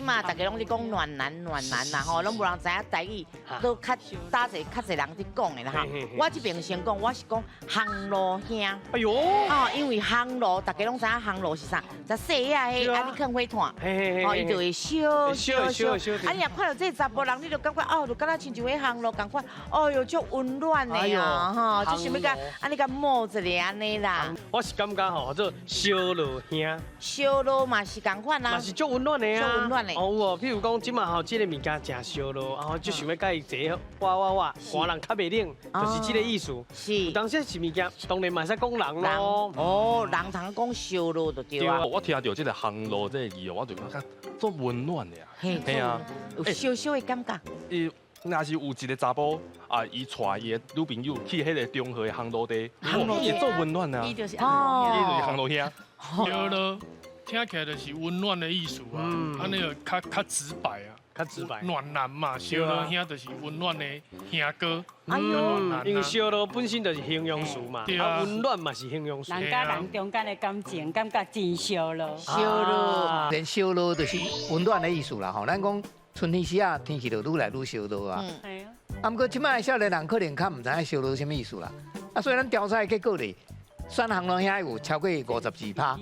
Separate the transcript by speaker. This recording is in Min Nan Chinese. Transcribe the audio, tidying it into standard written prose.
Speaker 1: 這馬逐家攏咧講暖男暖男啦吼，攏無人知影台語，都較搭濟較濟人佇講的啦吼。我這邊先講，我是講烘爐兄。
Speaker 2: 哎喲，
Speaker 1: 哦，因為烘爐，逐家攏知影烘爐是啥，十細仔彼，啊你囥火炭，哦，伊就會燒燒燒。啊，你若看著這個查埔人，你就感覺哦，就敢若親像彼烘爐仝款，哦喲，足溫暖的啊，吼，就想欲共按呢共摸一下按呢啦。
Speaker 2: 我是感覺吼，做燒爐兄。
Speaker 1: 燒爐嘛是仝款啊，
Speaker 2: 嘛是足溫暖的啊，
Speaker 1: 足溫暖的。
Speaker 2: 哦有哦，譬如講這馬吼，這個物件誠燒爐，然後就想欲共伊坐，哇哇哇，寒人較袂冷，就是這個意思。有當時是物件，當然嘛會使講人囉。
Speaker 1: 哦，人通講燒爐就對啊。
Speaker 3: 我聽著這個烘爐這個字哦，我就感覺足溫暖的啊。嘿啊，
Speaker 1: 有燒燒的感覺。
Speaker 3: 伊若是有一個查埔啊，伊帶伊的女朋友去彼個中和的烘爐地，伊會足溫暖啊。
Speaker 4: 伊就是
Speaker 3: 伊就是烘爐兄。
Speaker 5: 對囉，聽起來就是溫暖的意思啊，按呢就較較直白啊，
Speaker 2: 較直白。
Speaker 5: 暖男嘛，燒爐兄就是溫暖的兄哥。
Speaker 2: 哎喲，因為燒爐本身就是形容詞嘛，啊，溫暖嘛是形容詞。
Speaker 4: 人佮人中間的感情，感覺真燒爐。
Speaker 1: 燒爐，
Speaker 6: 連燒爐就是溫暖的意思啦吼。咱講春天時啊，天氣就愈來愈燒熱啊。啊，毋過這擺的少年人可能較毋知影燒爐啥物意思啦。啊，所以咱調查的結果咧，選烘爐兄有超過52%。